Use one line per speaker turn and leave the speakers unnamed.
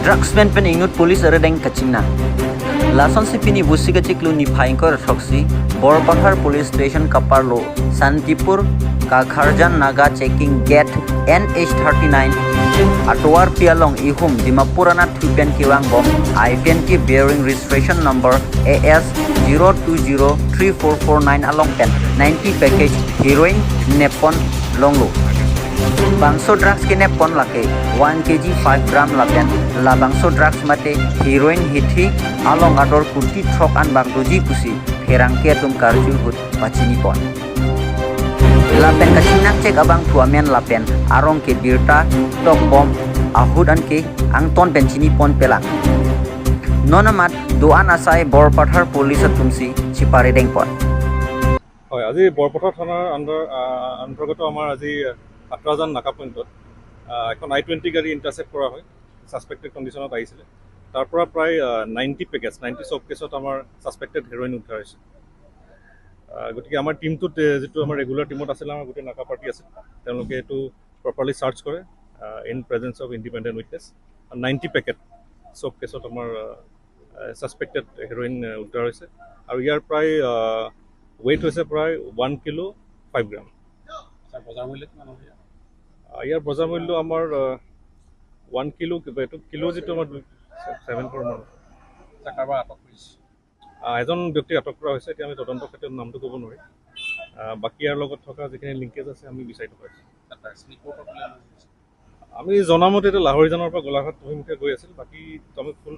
Drugsman pen ingnut police aredeng kachingna. Lason si pini busi ka chiklu ni phaingkor thoksi Borpathar police station Kaparlo Santipur Kakharjan Naga checking gate NH 39 Atowar Pialong Ihum Dimapurana Thupen Kiwang Bom I-20 bearing registration number AS 0203449 along pen 90 package heroin nepon longlo. Bangso drugs ke nepon lake 1 kg 5 gram lapen la bangso drugs mate heroin hithi along ador kurti throk an bangdoji kusi pherang ke tum karjul hut pachini pon. Lapen kachinak cek abang thuamen lapen arong ke birta tok bom ahud an ke angton penchini pon pelang. Nonamat doan asai Borpathar police tumsi chipare dengpon.
হয়, আজি বৰপথাৰ থানাৰ অন্তৰ্গত আমাৰ আজি আটৰাজান নাকা পইণ্টত এখন আই 20 গাড়ী ইণ্টাৰচেপ্ট কৰা হয়। ছাছপেক্টেড কণ্ডিশ্যনত আহিছিলে। তাৰ পৰা প্ৰায় 90 পেকেজ, 90 চব কেছত আমাৰ ছাছপেক্টেড হেৰইন উদ্ধাৰ হৈছে। গতিকে আমাৰ টীমটোত যিটো আমাৰ ৰেগুলাৰ টীমত আছিলে, আমাৰ গোটেই নাকা পাৰ্টি আছিল, তেওঁলোকে এইটো প্ৰপাৰলি চাৰ্চ কৰে in presence of independent witness. 90 packet চব কেছত আমাৰ ছাছপেক্টেড হেৰইন উদ্ধাৰ হৈছে আৰু ইয়াৰ প্ৰায় ৱেইট হৈছে প্ৰায় 1 কিলো 5 গ্ৰাম।
ছাৰ, বজাৰ মূল্য কিমান হ'ব ইয়াৰ?
ইয়াৰ বজাৰ মূল্য আমাৰ 1 কিলো কিবা এইটো কিলো যিটো আমাৰ 7.4 মান।
ছাৰ, কাৰোবাৰ আটক কৰিছে?
এজন ব্যক্তিক আটক কৰা হৈছে। এতিয়া আমি তদন্তৰ ক্ষেত্ৰত নামটো ক'ব নোৱাৰিম। বাকী ইয়াৰ লগত থকা যিখিনি লিংকেজ আছে, আমি বিচাৰি থকা হৈছে।
ছাৰ, ড্ৰাগছখিনি ক'ৰ পৰা কোনে লৈ গৈছে?
আমি জনামতে এইটো লাহৰীজানৰ পৰা গোলাঘাট অভিমুখে গৈ আছিল। বাকী আমি ফুল